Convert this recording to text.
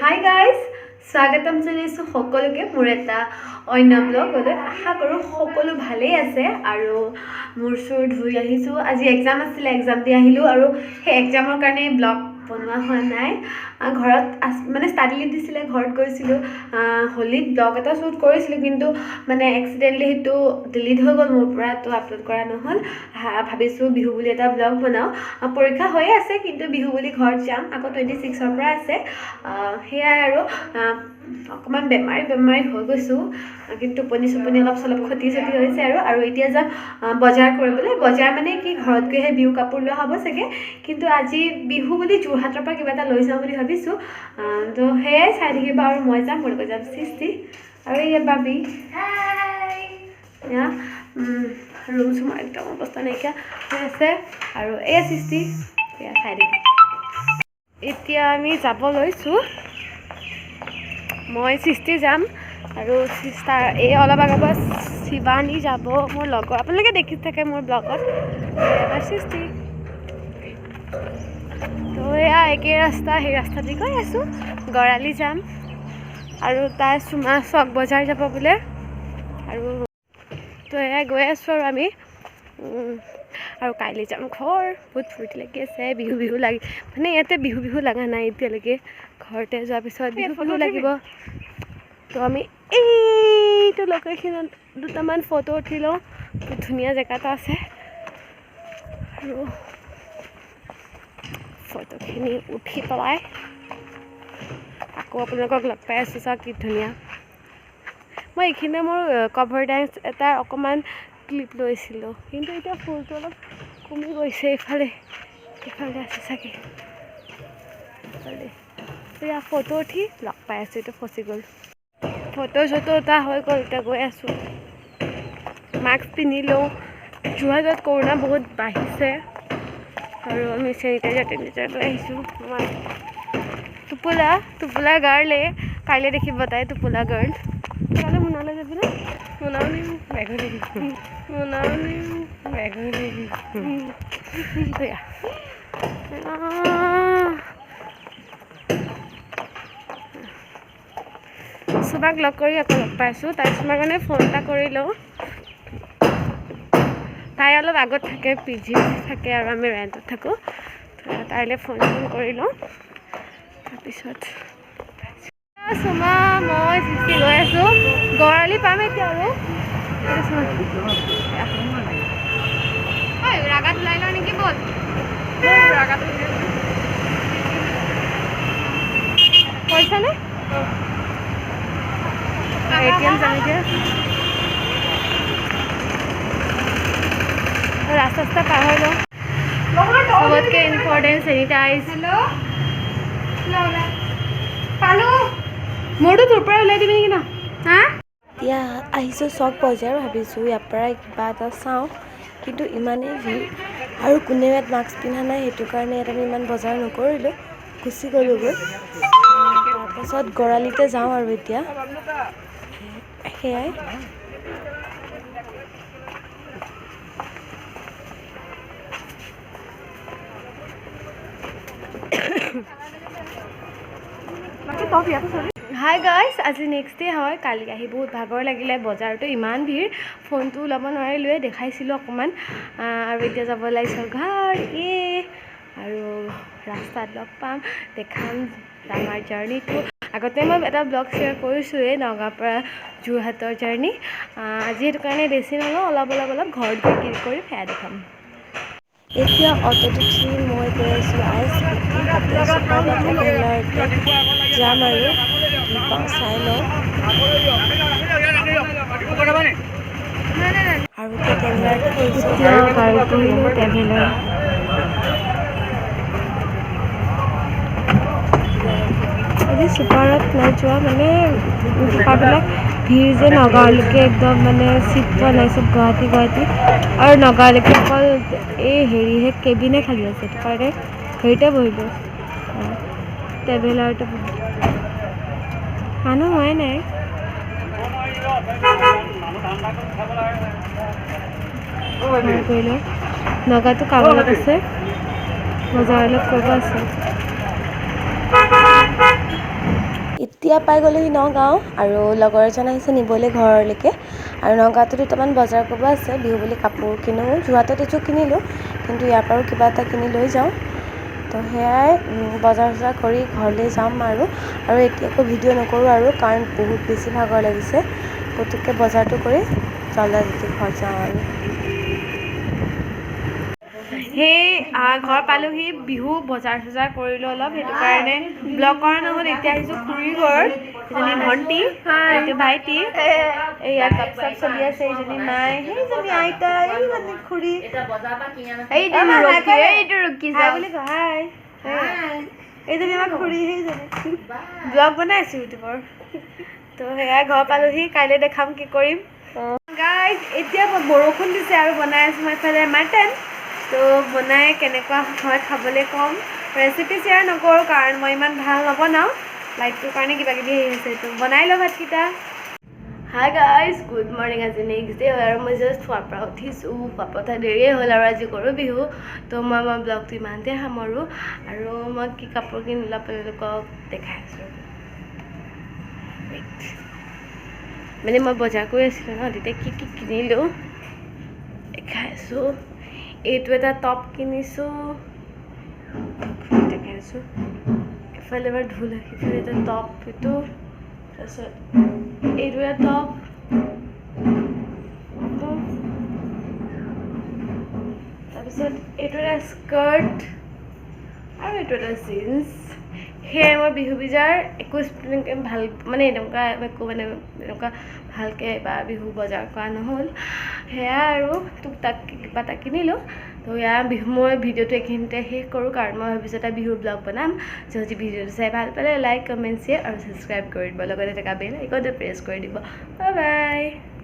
Hi guys, স্বাগতম জনাইছোঁ সকলোকে মোৰ এটা অন্য ব্লগলৈ। আশা কৰোঁ সকলো ভালেই আছে। আৰু মূৰ চুৰ ধুই আহিছোঁ। আজি এক্সাম আছিলে, এক্সাম দি আহিলোঁ আৰু সেই এক্সামৰ কাৰণে ব্লগ বনোৱা হোৱা নাই। ঘৰত মানে ষ্টাডি লিভ দিছিলে, ঘৰত গৈছিলোঁ। হোলীত ব্লগ এটা শ্বুট কৰিছিলোঁ, কিন্তু মানে এক্সিডেণ্টলি সেইটো ডিলিট হৈ গ'ল মোৰ পৰা, তো আপলোড কৰা নহ'ল। ভাবিছোঁ বিহু বুলি এটা ব্লগ বনাওঁ। পৰীক্ষা হৈয়ে আছে, কিন্তু বিহু বুলি ঘৰত যাম। আকৌ 26ৰ পৰা আছে। সেয়াই আৰু অকণমান বেমাৰী বেমাৰী হৈ গৈছোঁ, কিন্তু টোপনি চোপনি অলপ চলপ খতি চতি হৈছে। আৰু আৰু এতিয়া যাম বজাৰ কৰিবলৈ। বজাৰ মানে কি, ঘৰত গৈহে বিহু কাপোৰ লোৱা হ'ব চাগে, কিন্তু আজি বিহু বুলি যোৰহাটৰ পৰা কিবা এটা লৈ যাওঁ বুলি ভাবিছোঁ। তো সেয়াই চাই থাকিব। আৰু মই যাম, মোৰ লগত যাম সৃষ্টি আৰু এয়া বাবি। এয়া ৰুম চুমৰ একদম অৱস্থা নাইকিয়া হৈ আছে। আৰু এয়া সৃষ্টি, এয়া চাই থাকিব। এতিয়া আমি যাব লৈছোঁ, মই সৃষ্টি যাম আৰু চিষ্টাৰ এই অলপ আগৰ পৰা শিৱানী যাব, মোৰ লগৰ, আপোনালোকে দেখি থাকে মোৰ ব্লগত। এবাৰ সৃষ্টি। তো এয়া একেই ৰাস্তা, সেই ৰাস্তা দি গৈ আছোঁ, গড়ালি যাম। আৰু তাই চুমা চক বজাৰ যাব বোলে। আৰু তো এয়া গৈ আছোঁ আৰু আমি আৰু কাইলৈ যাম ঘৰ। বহুত ফূৰ্তি লাগি আছে, বিহু বিহু লাগি, মানে ইয়াতে বিহু বিহু লগা নাই এতিয়ালৈকে, ঘৰতে যোৱাৰ পিছত বিহু বিহু লাগিব। তো আমি এইটো লোকেশ্যনত দুটামান ফটো উঠি লওঁ, বহুত ধুনীয়া জেগা এটা আছে। আৰু ফটোখিনি উঠি পেলাই আকৌ আপোনালোকক লগ পাই আছোঁ। চাওক কি ধুনীয়া। মই এইখিনিতে মোৰ কভাৰ ডান্স এটাৰ অকণমান ক্লিপ লৈছিলোঁ, কিন্তু এতিয়া ফুলটো অলপ কমি গৈছে। ইফালে ইফালে আছে চাগে, ইফালে। এয়া ফটো উঠি লগ পাই আছোঁ। এইটো ফচি গ'ল। ফটো চটো উঠা হৈ গ'ল, এতিয়া গৈ আছোঁ। মাস্ক পিন্ধি লওঁ, যোৰহাটত কৰোণা বহুত বাঢ়িছে। আৰু আমি চেনিটাইজাৰ টেনিটাইজাৰ লৈ আহিছোঁ। আমাৰ টোপোলা, টোপোলা গাৰ্লে কাইলৈ দেখিব তাই টোপোলা গাৰ্ল। কাইলৈ মোনালৈ যাবি নে? মোনাও নিম, বেগো নিম, মোনাও নিম, বেগো নিম। এয়া আহ। চুমাক লগ কৰি আকৌ লগ পাইছোঁ। তাই চুমাৰ কাৰণে ফোন এটা কৰি লওঁ। তাই অলপ আগত থাকে, পি জিত থাকে আৰু আমি ৰেণ্টত থাকোঁ। তাইলৈ ফোন চোন কৰি লওঁ তাৰপিছত। চুমা, মই, সৃষ্টি গৈ আছোঁ, গড়ালি পাম এতিয়া। আৰু চুমা। ৰাগাত ওলাই লওঁ নেকি? ব'ল, ৰাগাত। পইচা নে এ টি এম যাম এতিয়া। ৰাস্তা ৰাস্তা পাৰ হৈ লওঁ। চবতকৈ ইম্পৰ্টেণ্ট চেনিটাইজ। হেল্ল', পালোঁ। মোৰতো তোৰ পৰাই ওলাই দিবি নেকি ন? হা। এতিয়া আহিছোঁ চক বজাৰ। ভাবিছোঁ ইয়াৰ পৰাই কিবা এটা চাওঁ, কিন্তু ইমানেই ভিৰ আৰু কোনেও ইয়াত মাস্ক পিন্ধা নাই, সেইটো কাৰণে ইয়াত আমি ইমান বজাৰ নকৰিলোঁ, গুচি গ'লোগৈ। তাৰপাছত গড়ালিতে যাওঁ আৰু এতিয়া সেয়াই। হাই গাইজ, আজি নেক্সট ডে হয়। কালি আহি বহুত ভাগৰ লাগিলে, বজাৰতো ইমান ভিৰ, ফোনটো ওলাব নোৱাৰিলোৱে, দেখাইছিলোঁ অকণমান। আৰু এতিয়া যাব ওলাইছোঁ ঘৰ। আৰু ৰাস্তাত লগ পাম, দেখাম আমাৰ জাৰ্ণিটো। আগতে মই এটা ব্লগ শ্বেয়াৰ কৰিছোঁৱেই, নগাঁৱৰ পৰা যোৰহাটৰ জাৰ্ণি। আজি সেইটো কাৰণে বেছি নলওঁ, অলপ অলপ অলপ ঘৰত গৈ কি কৰিম সেয়া দেখাম। এতিয়া অ'টোত উঠি মই গৈ আছোঁ I S B T, তাতে চুপাৰ বা ট্ৰেভেলাৰতে যাম আৰু কি পাওঁ চাই লওঁ। আৰু এতিয়া ট্ৰেভেলাৰতে বহিছোঁ। এতিয়া গাড়ীত বহিলোঁ, ট্ৰেভেলাৰ। আজি চুপাৰত নাই যোৱা, মানে চুপাৰবিলাক ভিৰ যে, নগাঁৱলৈকে একদম মানে চিট পোৱা নাই, চব গুৱাহাটী গুৱাহাটী। আৰু নগাঁৱলৈকে অকল এই হেৰিহে কেবিনে খালী আছে, সেইটো কাৰণে হেৰিতে বহিলোঁ, ট্ৰেভেলাৰতে বহিলোঁ। মানুহ হোৱাই নাই। কৰিলোঁ, নগাঁৱতো কাম অলপ আছে, বজাৰ অলপ কৰিব আছে। এতিয়া পাই গ'লোহি নগাঁও আৰু লগৰ এজন আহিছে নিবলৈ ঘৰলৈকে। আৰু নগাঁৱতো দুটামান বজাৰ কৰিব আছে, বিহু বুলি কাপোৰ কিনো। যোৰহাটত এযোৰ কিনিলোঁ, কিন্তু ইয়াৰ পৰাও কিবা এটা কিনি লৈ যাওঁ। তো সেয়াই বজাৰ চজাৰ কৰি ঘৰলৈ যাম আৰু। আৰু এতিয়া একো ভিডিঅ' নকৰোঁ আৰু, কাৰণ বহুত বেছি ভাগৰ লাগিছে। পুতুককৈ বজাৰটো কৰি জলদি জলদি ঘৰত যাওঁ আৰু। সেই ঘৰ পালোহি, বিহু বজাৰ চজাৰ কৰিলোঁ অলপ, সেইটো কাৰণে ব্লগ কৰা নহ'ল। এতিয়া আহিছোঁ খুৰীৰ ঘৰত। এজনী ভণ্টি, এইটো ভাইটি, এইয়া কাপ চাপ চলি আছে। এইজনী মাই, সেইজনী আইতা, এইজনী খুৰী। হাই বুলি কয়, হাই। এইজনী আমাৰ খুৰী, সেইজনী। ব্লগ বনাই আছোঁ ইউটিউবৰ। তো সেয়াই ঘৰ পালোহি, কাইলৈ দেখাম কি কৰিম। গাইজ, এতিয়া বৰষুণ দিছে আৰু বনাই আছোঁ মই এইফালে মাটন। তো বনাই কেনেকুৱা হয় খাবলৈ ক'ম। ৰেচিপি শ্বেয়াৰ নকৰোঁ, কাৰণ মই ইমান ভাল নবনাওঁ। লাইটটোৰ কাৰণে কিবা কিবি হেৰি হৈছে। তো বনাই লওঁ ভাতকেইটা। Hi guys, good morning. আজি নেক্সট ডে হয় আৰু মই জাষ্ট শোৱাৰ পৰা উঠিছোঁ। শোৱাৰ পৰা উঠা দেৰিয়ে হ'ল আৰু আজি গৰু বিহু। তো মই মই ব্লগটো ইমানতে সামৰোঁ আৰু মই কি কাপোৰ কিনিলোঁ আপোনালোকক দেখাই আছোঁ। Wait. মানে মই বজাৰ কৰি আছিলোঁ ন, তেতিয়া কি কি কিনিলোঁ দেখাই আছোঁ। এইটো এটা টপ কিনিছোঁ, দেখাই আছোঁ। এফালে এবাৰ ঢোল, সিফালে এটা টপ এইটো, তাৰপিছত এইটো এটা টপ, তাৰপিছত এইটো এটা স্কাৰ্ট আৰু এইটো এটা জিন্স। সেয়াই মোৰ বিহু বজাৰ। একো তেনেকৈ ভাল মানে এনেকুৱা একো মানে এনেকুৱা ভালকৈ বা বিহু বজাৰ কৰা নহ'ল। সেয়া আৰু টুক টাক কিবা এটা কিনিলোঁ। তো এয়া বিহু, মই ভিডিঅ'টো এইখিনিতে শেষ কৰোঁ, কাৰণ মই ভাবিছোঁ এটা বিহুৰ ব্লগ বনাম। যদি ভিডিঅ'টো চাই ভাল পালে লাইক, কমেণ্ট, শ্বেয়াৰ আৰু ছাবস্ক্ৰাইব কৰি দিব, লগতে থকা বেল আইকনটো প্ৰেছ কৰি দিব। Bye bye.